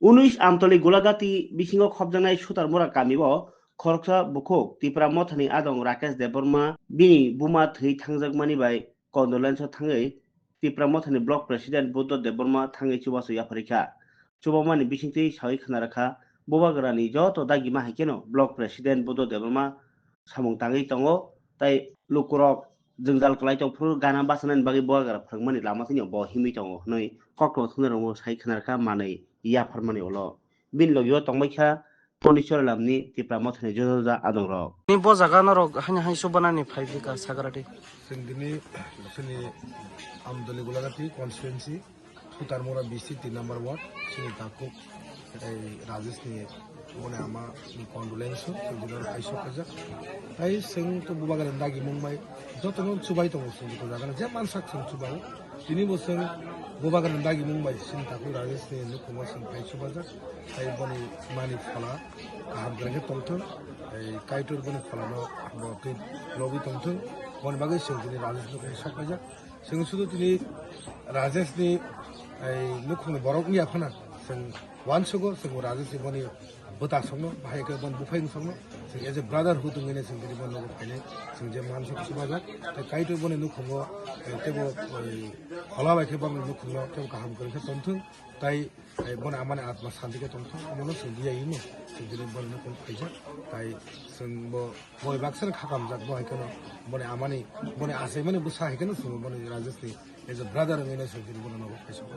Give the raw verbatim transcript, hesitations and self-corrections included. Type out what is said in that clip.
Unis Amtoli Golagati bisingo khopjaknai Sutarmura kamio khoroksa bukhuk Tipra Mothani adong Rakesh Debbarma bini buma thwi thangjakmani bai condolence o thangwi Tipra Mothani Block President Buddha Debbarma thangwi chubachu yapharikha. Chubamani bisingtwi sawi khwnarakha, Bubagrani joto dagima hai kheno Block President Buddha Debbarma samung tangwi tongo, tei lukurok jwngjal kwlai tongphuru gana bachanani bagwi Bubagra phwrwngmani lama thwino bo himwi tongo hwnwi koktwma thumnairokbo sai khwnarakha manwi yapharmani ulo. Bini logio tongbaikha Pondicharlamni Tipra Mothani jojoja adongrok. Ni bo jaga norok haino hai chubanani phai bika sagradi. Chwng dini chini Amdoli Golagati constituency, Sutarmura B C three number ward, chini takhuk, ei Rajesh ni boni ama ni condolence o, chwng dini oro hai sok kajak. Tai chwng to Bubagra dagi mung bai, joto no chubai tongo chwng joto jaga je mansak chwng chubai. Tini bo chwng Bubagra dagi mung bai chini takhuk Rajesh ni nukhungo chwng phai chubajak. Tai boni mani phola kaham kwrwng khe tongthwng. Ei Kaitor boni pholano bo twi lobwi tongthwng. Boni bagwi chwng tini Rajesh nukhung sok paijak. Chwng sudu tini Rajesh ni ei nukhungni borok wngya phano chwng uansugo, chwng Rajesh ni boni bwta songno, bahai khe boni buphai songno. Chwng as a brotherhood wngwi chwng tini boni nogo phainai. Chwng je mansak chubajak. Tai Kaitor boni nukhungo, ei tebo, ei, phola bai khe boni nukhungo tebo kaham kwrwng khe tongthwng. Tai, eh, boni amani atma santi khe tongthok, omono chwng diya imo, chwng dini boni nukhung phaijak, tai chwng bo, boni baksa khakamjak, bo hai kheno, boni amani, boni achaimani bwsa hai kheno chwng boni Rajesh ni as a brother wngwi no chwng dini bono nogo phaijak.